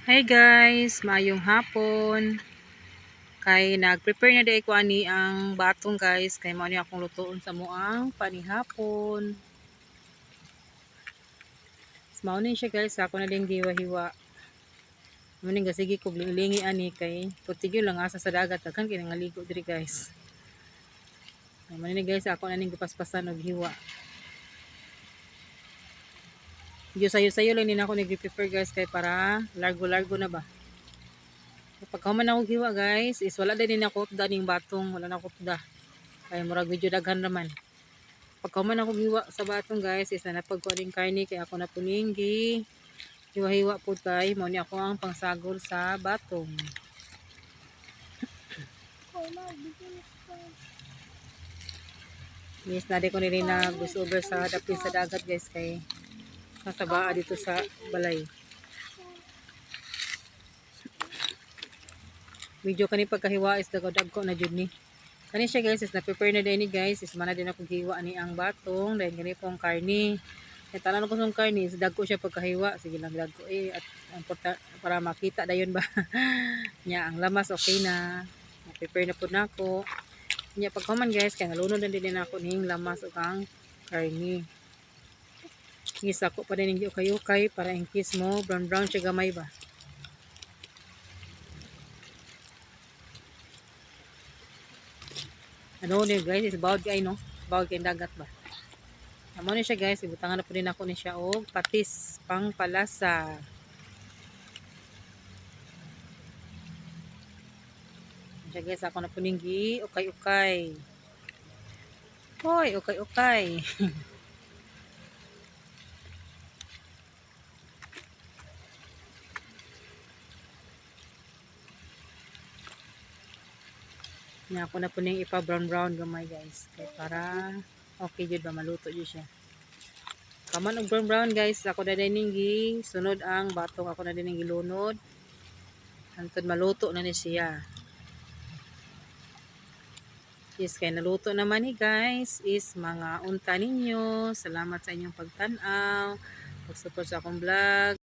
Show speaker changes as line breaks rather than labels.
Hi guys, maayong hapon. Kay nag-prepare na diay ko ani ang batong, guys, kay mao ni akong lutoon sa muang panihapon. Mao ni siya, guys, ako na din giwa-hiwa. Mao ning gasige kog lingi ani kay putigyo lang asa sa dagat, daghan kay nangaligo diri, guys. Mao ni, guys, ako na ning gipaspasan og hiwa. Medyo sayo-sayo lang din ako nag-prepare, guys, kay para largo-largo na ba. Pag human ako hiwa, guys, is wala din ako utda ning batong, wala na ako utda. Kay murag medyo daghan raman. Pag human ako hiwa sa batong, guys, is nanapag ko aning karne kay ako na puning gi hiwa-hiwa pud kay mao ni ako ang pangsagol sa batong. Yes, na ko nili na over sa dapit sa dagat, guys, kay nasa baa dito sa balay. Medyo kani pagkahiwa is dagko na jud ni. Kani siya, guys, is na-prepare na din ni, guys, is mana din ako gihiwa ni ang batong dahil gani pong karne. Kay tanan ko song karne is dagko siya pagkahiwa. Sige lang, dagko eh at ang para makita dayon ba. Nya ang lamas okay na. Na-prepare na pud nako. Nya paghuman, guys, kay nalunod na din ako ning lamas ug ang karne. Ngisa ko pa din yung ukay-ukay para in case mo brown brown siya gamay ba. Ano ni, guys, is bawd kay no. Bawd kay dagat ba. Amo ni siya, guys, ibutangan na po din ako ni siya og patis pang palasa. Siya, guys, ako na po ning gi ukay-ukay. Hoy, ukay-ukay. Nya ako na po ning ipa brown brown gamay, guys. Kay para okay jud ba, maluto jud siya. Kaman og brown brown, guys, ako na din gi sunod ang batong, ako na din ning gilunod. Hantod maluto na ni siya. Yes, kay naluto naman ni, guys, is mga unta ninyo. Salamat sa inyong pagtan-aw, pag-support sa akong vlog.